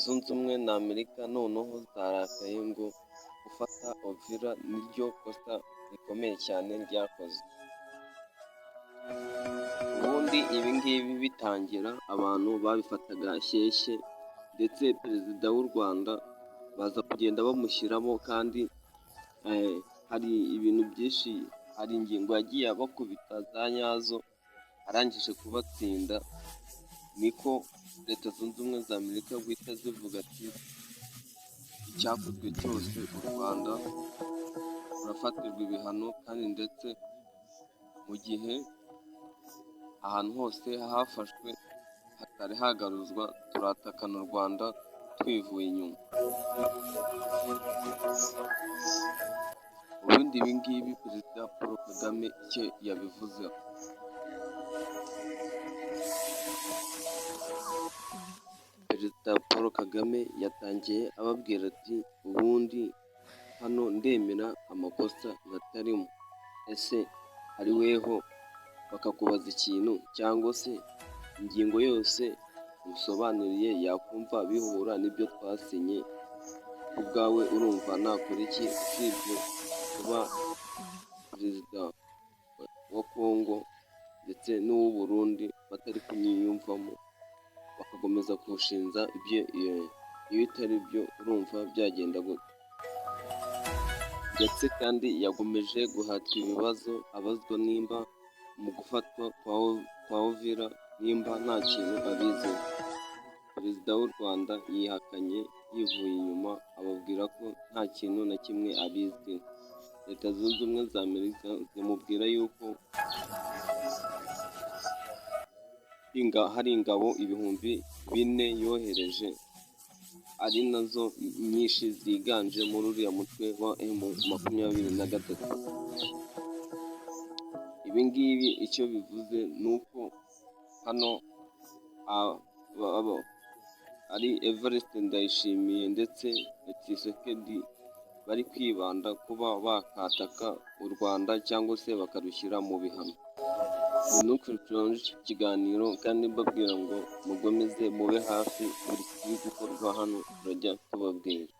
Zunze Ubumwe na Amerika noneho zarakaye ngo gufata Uvira niryo kosa rikomeye cyane ryakozwe. Ubundi ibi ngibi bitangira abantu babifataga shyeshye, ndetse Perezida w'u Rwanda baza kugenda bamushyiramo, kandi hari ibintu byinshi, hari ingingo yagiye abakubita za nyazo arangije kubatsinda, niko Leta Zunze Ubumwe za Amerika guhita zivuga ati: "Icyakozwe cyose u Rwanda rurafatirwa ibihano, kandi ndetse mu gihe ahantu hose hafashwe hatari hagaruzwa turatakana u Rwanda twivuye inyuma." Ubundi ibi ngibi Perezida Paul Kagame icyo yabivuzeho. Perezida Paul Kagame yatangiye ababwira ati: "Ubundi hano ndemera amakosa nkatarimo, ese ari weho bakakubaza ikintu cyangwa se ingingo yose usobanuriye yakumva bihura n'ibyo twasinye, ku bwawe urumva nakora iki usibye kuba Perezida wa Congo ndetse n'uw'u Burundi batari kunyiyumvamo bagakomeza kuwushinja ibyo iyo bitari byo, urumva byagenda gute?" Ndetse kandi yakomeje guhatwa ibibazo abazwa nimba mu gufatwa kwa Uvira nimba nta kintu abiziho. Perezida w'u Rwanda yihakanye yivuye inyuma ababwira ko nta kintu na kimwe abiziho. Leta Zunze Ubumwe za Amerika zimubwira yuko hari ingabo 4000 yohereje ari nazo nyinshi ziganje muri uriya mutwe wa M23. Ibi ngibi icyo bivuze ni uko hano ari Evariste Ndayishimiye ndetse na Tshisekedi bari kwibanda kuba bakataka u Rwanda cyangwa se bakarushyira mu bihano. Ni nuko turangije iki kiganiro, kandi mbabwira ngo mukomeze mube hafi buri kiri gukorwa hano turajya tubabwira.